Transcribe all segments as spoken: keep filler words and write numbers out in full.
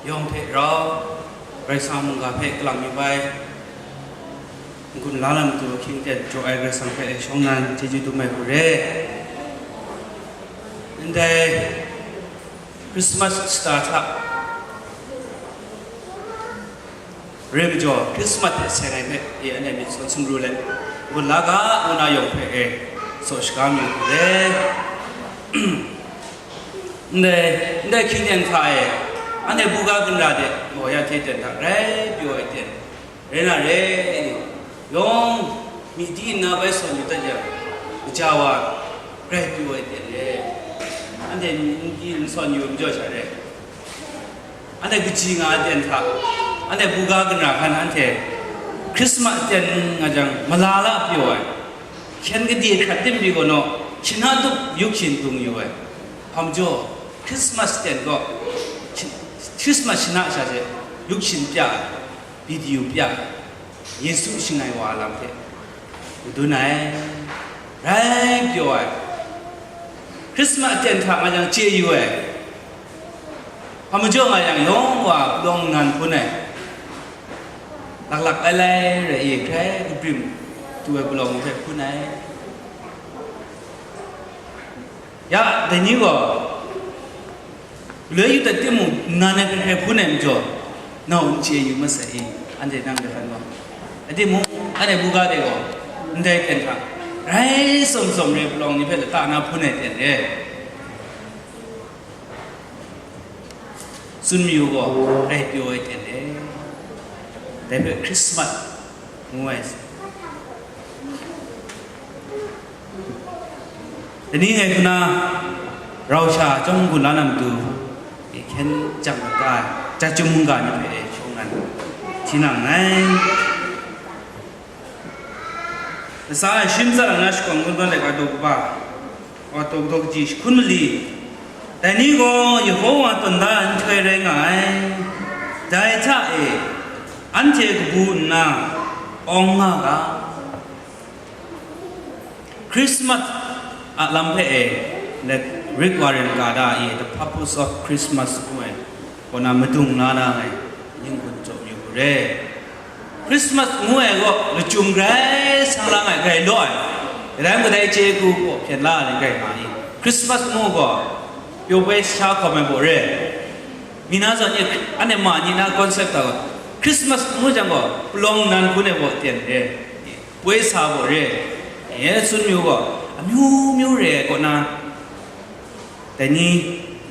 Yawng hpe rau, Karai Kasang mungga hpe kalang mi bai, n-gun la lam tu ahkying ten jaw ai Karai Kasang hpe shawng nnan chyeju dum ai hku re. Ndai Christmas star hta re majaw, Christmas hte seng ai hpe e anhte myit sawn sumru let, n-gun la ga, ngu na yawng hpe e tsaw shaga mi hku re. Ndai, ndai hkying ten hta e, anhte buga ginra de gaw ya hte ten hta grai pyaw ai ten, rai na re, yawng myi di nna bai sawn yu dat yang, kaja wa grai pyaw ai ten re. Anhte myi di n sawn yu majaw sha re. Anhte kaji nga ai ten hta, anhte buga ginra hkan anhte Christmas ten nga jang, mala la pyaw ai, hkyen gade hkrat tim pyi gaw naw, shana tup yup shin dung yu ai. Hpa majaw, Christmas ten gaw, shi-, Christmas shana sha hte yup shin pya ai, video pya ai, Yesu shangai wa ai lam hte madun ai, rai pyaw ai. Christmas ten hta nga jang chye yu ai. Hpa majaw nga yang yawng wa palawng nnan hpun ai, laklak lai lai rai i, hkrai kabrim tu ai palawng hpe hpun ai. Ya, dai ni gaw, galoi yu dat timung, nnan ai hpe hkrai hpun ai majaw, nau n chye yu masai i, anhte nang hte hkan gaw. Rai timung, anhte buga de gaw, ndai ten hta, rai tsawm tsawm re palawng ni hpe lata na hpun ai ten re. Tsun mayu gaw, rai pyaw ai ten e. Dai hpe Christmas ngu ai. Dai ni ngai hku na, rau sha chyawm n-gun la na matu, e hkyen jang ga ai, ja chyum mungga ni hpe e shawng nnan hti na nngai. Lasa e shi matsat lang na shakawn kungdawn laika daw kaba, wa daw daw kaji jahkun mali, dai ni gaw Yehova tawn da ai nhtoi rai nga ai. Dai hta e, anhte kabu nna awng nga ga. Christmas a lam hpe e, let Rick Warren ga da e, The Purpose of Christmas ngu ai. Kaw na madung na na ngai, ning hkun jaw yu hku re. Christmas ngu ai gaw, lachyum grai sang lang ai, grai law ai. Rai ngut ai chye hku gaw, hpyen la ai grai nga i. Christmas ngu gaw, pyaw poi sha hkawm ai baw re. Mi na zawn e, anhte ma ni na concept hta gaw, Christmas ngu jang gaw, palawng nnan hpun ai baw ten re. Poi sa baw re. E, tsun mayu gaw, amyu myu re ai kaw na, Dai ni,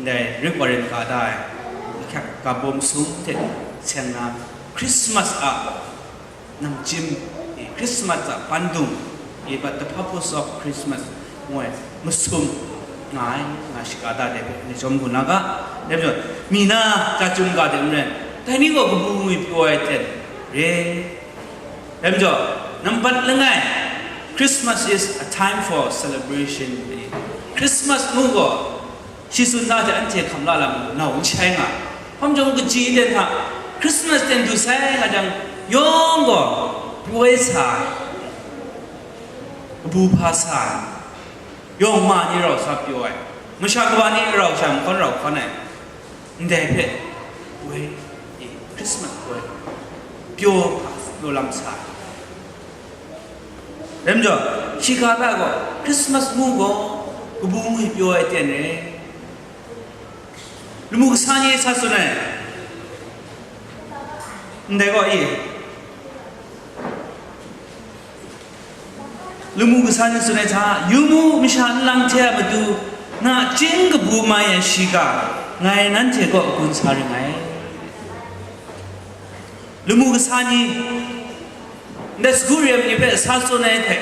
ndai Rick Warren ga da ai, ahkyak ga bawm sum hte seng na, Christmas a namchyim, e, Christmas a pandung, e, but the purpose of Christmas, ngu ai, masum nga ai, nga shiga da de, ni chyawm gun na ga, dai majaw, mi na, ja chyum ga de n rai, dai ni gaw kabu ngwi pyaw ai ten, re, Dai majaw, nambat langai, Christmas is a time for celebration. Christmas ngu gaw, shi tsun na hte anhte hkam la lam nau n shai nga. Hpa majaw kaji ten hta, Christmas ten du sai nga jang, yawng gaw, poi sa ai, kabu hpa sa ai, yawng ma ni rau sa pyaw ai, masha kaba ni rau sha mahkawn rau hkawn ai, ndai hpe, woi, e, Christmas woi, pyaw hpa, pyaw lam sa ai. Dai majaw, shiga hta gaw, Christmas ngu gaw, kabu ngwi pyaw ai ten re. Lamu kasa ni sa tsun ai. Ndai gaw, e, Lamu kasa ni tsun ai hta, yu mu, masha nlang hte a matu, nachying kabu mai ai shiga, ngai nanhte kaw gun sa ring ngai. Lamu kasa ni, ndai sagu rem ni hpe sa tsun ai hte,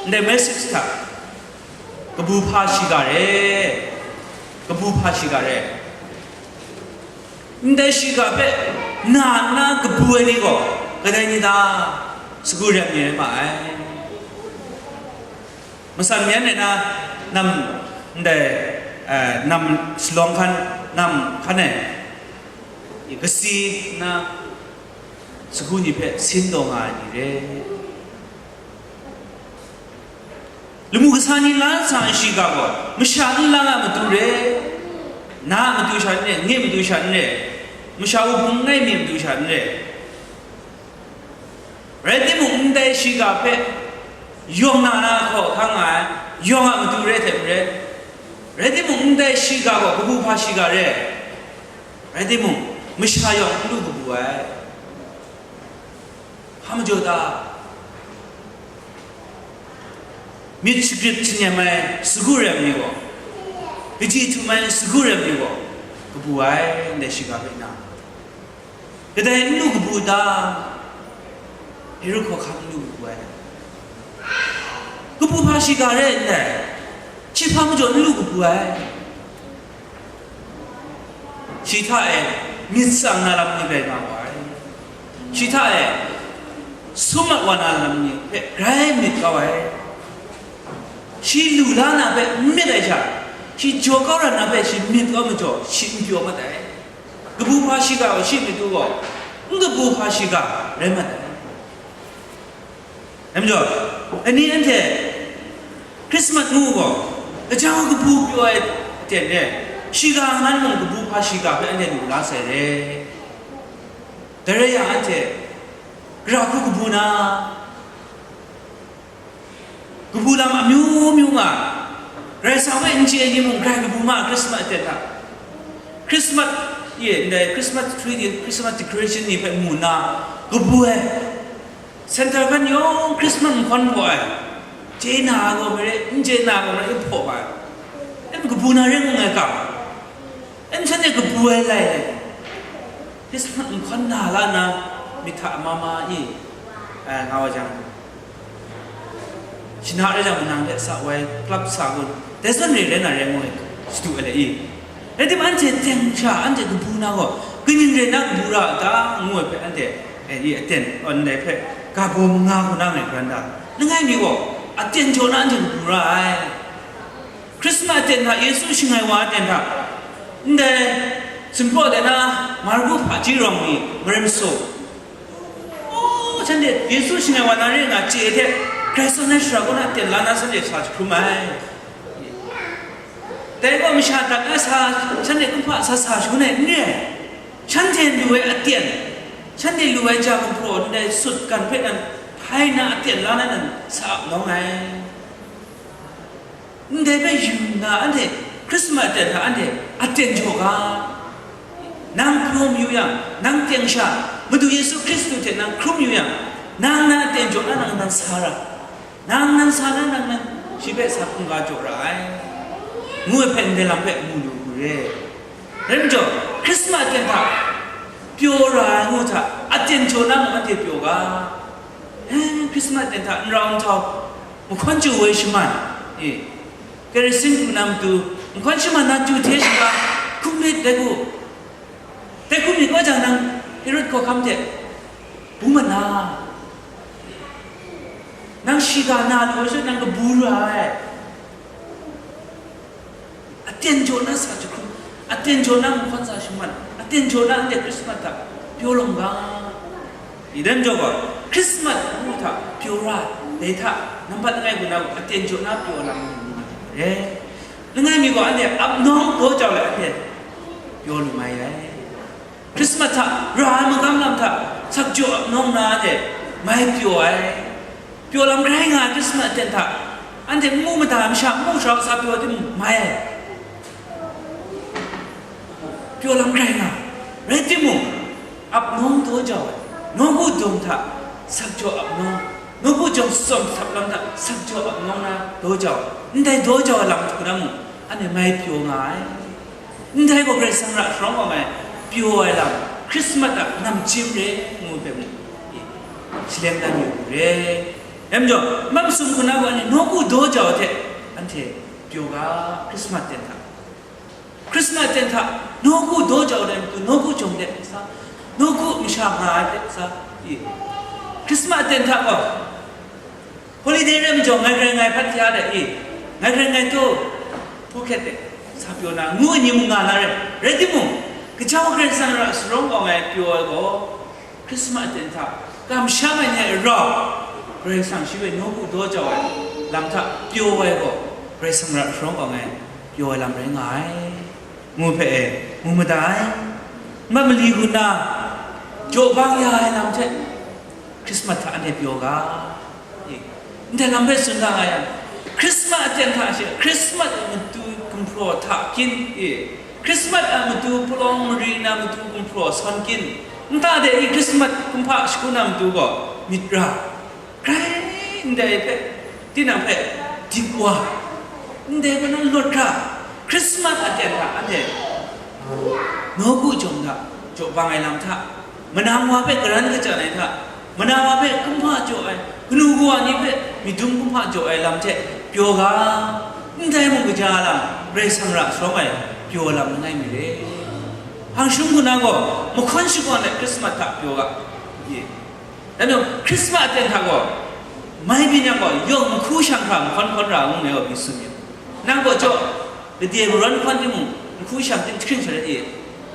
ndai message hta, kabu hpa shiga re, kabu hpa shiga re. Ndai shiga hpe na nna kabu ai ni gaw, kadai ni ta? Sagu rem ni rai ma ai. Matsan myan rai na, nam, ndai, eh, nam shalawng hkan, nam hkan e, kasi nna, sagu ni hpe sin taw nga ai ni re. Lamu kasa ni la sa ai shiga gaw, masha nlang a matu re, na a matu sha n re, nye matu sha n re, Masha kabu n rai mi matu sha n re. Rai timung, ndai shiga hpe yawng na na hkaw hkang nga ai, yawng a matu re hte maren, rai timung, ndai shiga gaw kabu hpa shiga re ai. Rai timung, masha yawng n lu kabu ai. Hpa majaw ta? Myit shagrit shanyam ai sagu rem ni gaw, kaji htum ai sagu rem ni gaw, kabu ai, ndai shiga hpe na. Kadai n lu kabu ta? Herod hkawhkam n lu kabu ai. Kabu hpa shiga re ndai, shi hpa majaw n lu kabu ai. Shi hta e myit tsang na lam ni rai nga wa ai. Shi hta e sum mat wa na lam ni hpe grai myit kau ai. Shi lu la na hpe n myit ai sha, shi jaw kau ra na hpe shi myit kau majaw, shi n pyaw mat ai. Kabu hpa shiga gaw shi matu gaw, n kabu hpa shiga rai mat ai. Dai majaw, ani anhte Christmas ngu gaw, gaja kabu pyaw ai aten re, shiga ngan mung kabu hpa shiga hpe anhte lu la sai re. Dai rai yang, anhte gara hku kabu na, kabu lam amyu myu nga, Karai Kasang hpe n chye ai ni mung grai kabu ma, Christmas aten hta. Christmas, ye, ndai Christmas tree ni, Christmas decoration ni hpe mu nna, kabu ai. Central hkan yawng Christmas nhkawn hpaw ai, chye na gaw marai, n chye na gaw marai, hpaw ai. Em kabu na ring ngai ga, em shanhte kabu ai lai, Christmas nhkawn na la na, myit hta ma ma i, ai, nga wa jang, shana rai jang, manang hte sa wai, club sa kun, dai zawn re rai na rai ngu ai, shadu ai le i. Rai timung, anhte teng sha, anhte kabu na gaw, kaning rai na kabu ra a ta, ngu ai hpe, anhte, eh, i aten, ndai hpe, ga baw manga hku na ngai hparan da. Langai mi gaw, aten jaw na anhte kabu ra ai. Christmas aten hta, Yesu shangai wa aten hta, ndai sumpraw de na, Marku hpaji rawng mi, Marai masaw, oh, shanhte Yesu shangai wa na re nga chye hte, Karai Kasang na shara kaw na aten la na, shanhte sa jahkrum ai. Dai gaw masha dat na sa, shanhte kumhpa sa sa shangun ai n re ai. Shanhte lu ai aten, shanhte lu ai ja gumhpraw ndai sut gan hpe nan hpai nna aten la na nan sa ap nawng ai. Ndai hpe yu nna, anhte Christmas aten hta anhte aten jaw ga. Nang hpaw mayu yang, nang teng sha Madu Yesu Hkristu hte nang hkrum yu yang, nang na aten jaw na nang nan sa ra. Nang nan sa na, nang nan shi hpe sa hkungga jaw ra ai, ngu ai hpe ndai lam hpe mu lu hku re. Rai majaw, Hkrismat aten hta pyaw ra ai ngu hta, aten jaw na mung anhte pyaw ga. Eh, Hkrismat aten hta n rau n htau, mahkawn chyu woi shaman, e, kerosin pru na matu, mahkawn shaman na chyu hte shaga hkum myit dai hku. Dai hkum myit wa jang, nang Herod hkawhkam hte bung mat na? Nang shiga na lu ai sha, nang kabu ra ai. Aten jaw na sa jahkrum, aten jaw na mahkawn sa shaman, aten jaw na anhte Hkrismat hta pyaw lawm ga. Idam jaw gaw, Hkrismat ngu hta pyaw ra, dai hta nampat langai hku na aten jaw na pyaw lam ni nga ai re. Langai mi gaw anhte ap nawng daw jau let anhte pyaw lu mai ai. Hkrismat hta ra ai magam lam hta sak jaw ap nawng na de mai pyaw ai. Pyaw lam grai nga ai Hkrismat aten hta anhte n mu mada ai masha, n mu sara ai masha pyaw timung, mai ai. Pyaw lam grai nga ai. Rai timung, ap nawng daw jau ai, nawku dawng hta sak jaw ap nawng, nawku jawng tsawm htap lam hta sak jaw ap nawng na daw jau ai, ndai daw jau ai lam hku na mung, anhte mai pyaw nga ai. Ndai gaw Karai Kasang ra sharawng wa ai pyaw ai lam, Hkrismat a namchyim re ngu ai hpe mung, shalem dan yu u re. Dai majaw, masum hku na gaw anhte nawku daw jau hte anhte pyaw ga, Hkrismat aten hta. Hkrismat aten hta nawku daw jau ai matu, nawku jawng de sa, nawku masha nga ai hpe sa, i, Hkrismat aten hta gaw, holiday rai majaw, ngai grai ngai hpat hkya de, i, ngai grai ngai taw, hpu hkyet de, sa pyaw na, ngu ai ni mung nga na rai. Rai timung, gaja wa Karai Kasang ra sharawng wa ai pyaw ai gaw, Hkrismat aten hta kamsham ai ni a rau, Karai Kasang shi hpe nawku daw jau ai lam hta pyaw ai gaw, Karai Kasang ra sharawng wa ai pyaw ai lam rai nga ai, ngu hpe e, mu mada ai. Mat mali hku na, jaw bang ya ai lam hte, Christmas hta anhte pyaw ga. E, ndai lam hpe tsun da nga yang, Christmas aten hta she, Christmas a matu gumhpraw hta kin, e, Christmas a matu palawng mari na matu gumhpraw sawn kin, nta de i Christmas kumhpa shagu na matu gaw myit ra, grai ndai hpe, tinang hpe dip wa, ndai hpe nan lawt hkra, Christmas aten hta anhte nawku jawm hta, jaw bang ai lam hta, manang wa hpe karan kachyan ai hta, manang wa hpe kumhpa jaw ai, kanu kawa ni hpe myit dum kumhpa jaw ai lam hte pyaw ga, ndai mung kaja lam, Karai Kasang ra sharawng ai pyaw lam langai mi re. Hpang shum hku na gaw, mahkawn shakawn ai Christmas hta pyaw ga, ye. Dai majaw, Christmas aten hta gaw, mai byin yang gaw, yawng mahku shang hkra mahkawn hkawn ra ngu ngai gaw myit tsun yu. Nang gaw jaw, gade marawn hkawn timung, mahku shang tim jahkring sharet e.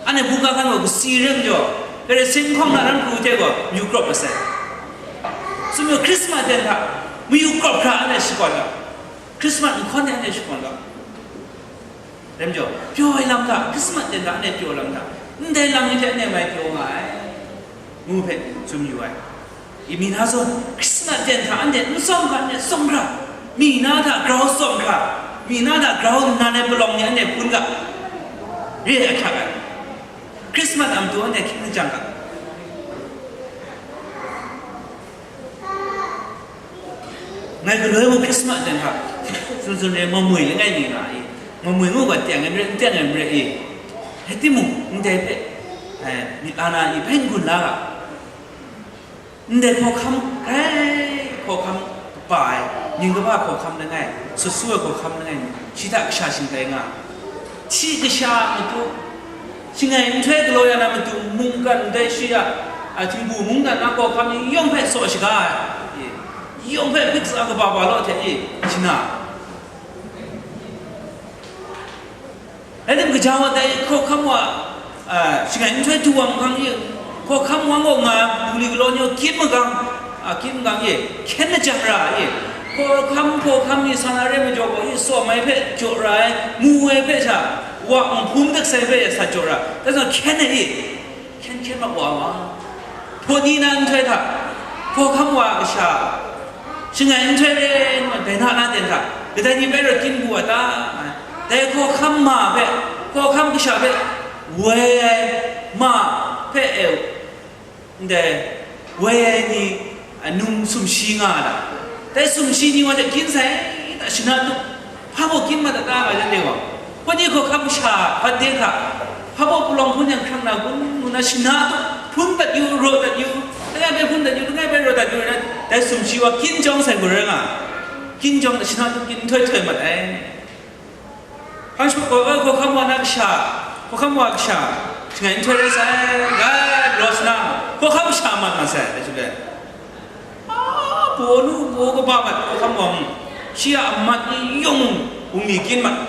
Anhte bungga hkan gaw kasi re majaw, gade sing hkawng na ram pru hte gaw, mayu krawp masai. Tsun yu, Christmas aten hta, mayu krawp hkra anhte shakawn ga. Christmas nhkawn e anhte shakawn ga. Dai majaw, pyaw ai lam hta, Christmas aten hta anhte pyaw lam hta, ndai lam ni hte anhte mai pyaw nga ai, ngu hpe tsun yu ai. I mi na zawn, Christmas aten hta anhte n tsawm ga, anhte tsawm hkra, mi na hta grau tsawm hkra, mi na hta grau nnan ai palawng ni anhte hpun ga, re ai ahkyak ai. Christmas a matu anhte hkying lajang ga. Ngai galoi mung Christmas aten hta, tsun tsun re, mamui langai mi nga i, mamui ngu ga teng ai marai, n teng ai marai i, rai timung, ndai hpe, eh, myit la na i, bai n-gun la ga, ndai hkawhkam, grai hkawhkam kaba ai, ning kaba hkawhkam langai, sut su ai hkawhkam langai mi, shi hta kasha shingtai nga, hti kasha a matu, shangai nhtoi galaw ya na matu, mungkan ndai shi a, a, htingbu mungkan na hkawhkam ni yawng hpe tsaw shaga ai, e, yawng hpe hpik tsa kaba ba law hte e, shana. Rai tim, gaja wa dai hkawhkam wa, a, shangai nhtoi du wa mahkang e, hkawhkam wa gaw nga, bungli galaw ni gaw kyit magang, a, kyit magang e, hkyen lajang ra e, hkawhkam, hkawhkam ni sa na re majaw gaw, e, tsawm ai hpe jaw ra ai, mu ai hpe sha, wa nhpum dak sai hpe sa jaw ra, dai zawn hkyen ai e, hkyen hkyen mat wa wa. Hpaw ni na nhtoi hta, hkawhkam wa kasha, shangai nhtoi re nna, dai na na ten hta, kadai ni bai rawt kin bu wa ta? Dai hkawhkam ma hpe, hkawhkam kasha hpe, woi ai ma hpe e, ndai, woi ai ni, a, num sumshi nga ai ta? Dai sumshi ni wa hte kin sai ta, shana tup, hpa baw kin mat ta ta nga jan de wa? Hpaw ni hkawhkam sha hpat de hkra, hpa baw palawng hpun yang hkrang na gun ngu na, shana tup, hpun dat yu, raw dat yu, langai bai hpun dat yu, langai bai raw dat yu, rai na, dai sumshi wa kin jawng sai gaw rai nga, kin jawng shana tup kin nhtoi htoi mat ai. Hpang shuput gaw, "Oi, hkawhkam wa na kasha, hkawhkam wa kasha, shangai nhtoi rai sai, rai, galaw sa na, hkawhkam kasha mat nga sai," dai shaloi, a, paw nu, paw kaba mat, hkawhkam wa mung, shi a amat ni yawng mung, bungli kin mat,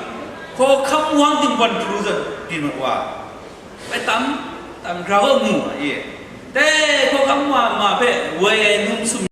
hkawhkam wa ting gawn pru zawn, byin mat wa, bai tam, tam grau a mu, a, e, dai hkawhkam wa ma hpe woi ai num sum